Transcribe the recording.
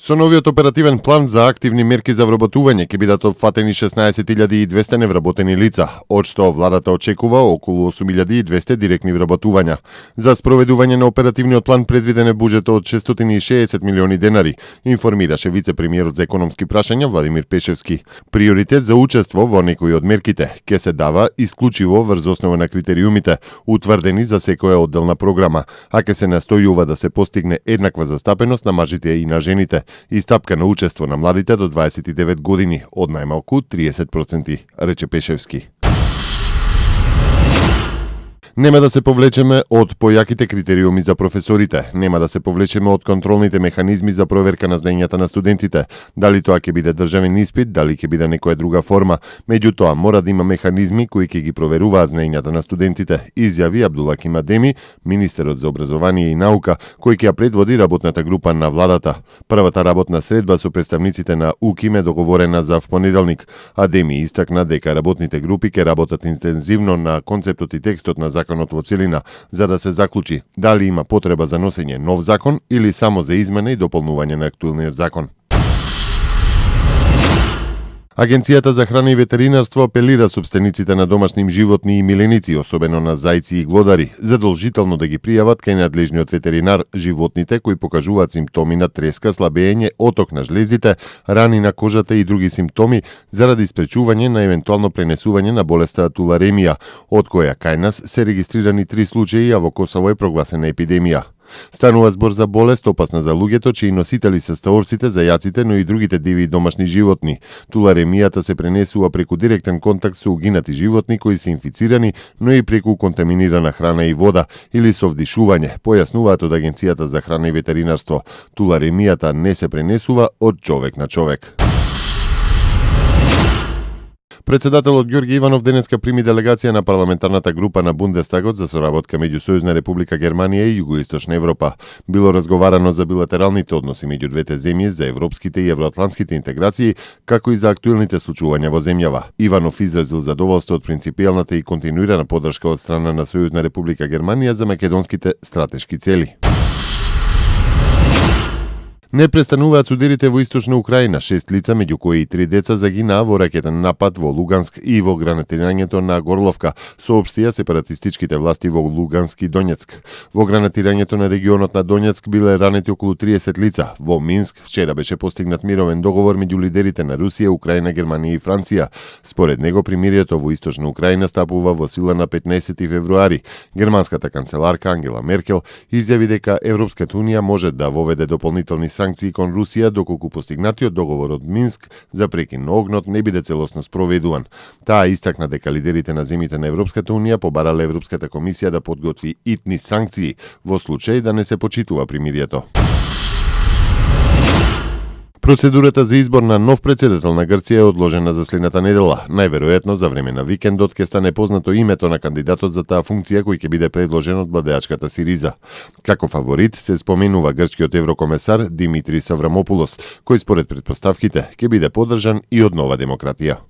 Со новиот оперативен план за активни мерки за вработување ќе бидат опфатени 16.200 невработени лица, од што владата очекува околу 8.200 директни вработувања. За спроведување на оперативниот план предвиден е буџет од 660 милиони денари, информираше вице-премиерот за економски прашања Владимир Пешевски. Приоритет за учество во некои од мерките ќе се дава исклучиво врз основа на критериумите, утврдени за секоја одделна програма, а ќе се настојува да се постигне еднаква застапеност на мажите и на жените и стапка на учество на младите до 29 години, од најмалку 30%, рече Пешевски. Нема да се повлечеме од појаките критериуми за професорите, нема да се повлечеме од контролните механизми за проверка на знаењата на студентите, дали тоа ќе биде државен испит, дали ќе биде некоја друга форма. Меѓутоа, мора да има механизми кои ќе ги проверуваат знаењата на студентите, изјави Абдулаким Адеми, министерот за образование и наука, кој ќе ја предводи работната група на владата. Првата работна средба со представниците на УКИМ е договорена за понеделник. Адеми истакна дека работните групи ќе работат интензивно на концептот и текстот на законот во целина, за да се заклучи дали има потреба за носење нов закон или само за измена и дополнување на актуелниот закон. Агенцијата за храна и ветеринарство апелира собствениците на домашни животни и миленици, особено на зајци и глодари, задолжително да ги пријават кај надлежниот ветеринар животните кои покажуваат симптоми на треска, слабење, оток на жлездите, рани на кожата и други симптоми заради спречување на евентуално пренесување на болеста туларемија, од која кај нас се регистрирани 3 случаи, а во Косово е прогласена епидемија. Станува збор за болест опасна за луѓето, чии носители се стаорците, зајаците, но и другите диви домашни животни. Туларемијата се пренесува преку директен контакт со угинати животни кои се инфицирани, но и преку контаминирана храна и вода или со вдишување, појаснуваат од Агенцијата за храна и ветеринарство. Туларемијата не се пренесува од човек на човек. Председателот Ѓорѓе Иванов денеска прими делегација на парламентарната група на Бундестагот за соработка меѓу Сојузна Република Германија и Југоисточна Европа. Било разговарано за билатералните односи меѓу двете земји, за европските и евроатлантските интеграции, како и за актуелните случувања во земјава. Иванов изразил задоволство од принципијалната и континуирана поддршка од страна на Сојузна Република Германија за македонските стратешки цели. Не престануваат судирите во Источна Украина. 6 лица, меѓу кои и 3 деца, загинаа во ракетен напад во Луганск и во гранатирањето на Горловка, соопштија сепаратистичките власти во Луганск и Донецк. Во гранатирањето на регионот на Донецк биле ранети околу 30 лица. Во Минск вчера беше постигнат мировен договор меѓу лидерите на Русија, Украина, Германија и Франција. Според него примирието во Источна Украина стапува во сила на 15 февруари. Германската канцеларка Ангела Меркел изјави дека Европската унија може да воведе дополнителни санкции кон Русија доколку постигнатиот договор од Минск за прекин на огнот не биде целосно спроведуван. Таа истакна дека лидерите на земјите на Европската унија побарале Европската комисија да подготви итни санкции во случај да не се почитува примирието. Процедурата за избор на нов председател на Грција е одложена за следната недела. Најверојатно за време на викендот ќе стане познато името на кандидатот за таа функција кој ќе биде предложен од владеачката Сириза. Како фаворит се споменува грчкиот еврокомесар Димитрис Аврамопулос, кој според претпоставките ќе биде поддржан и од Нова демократија.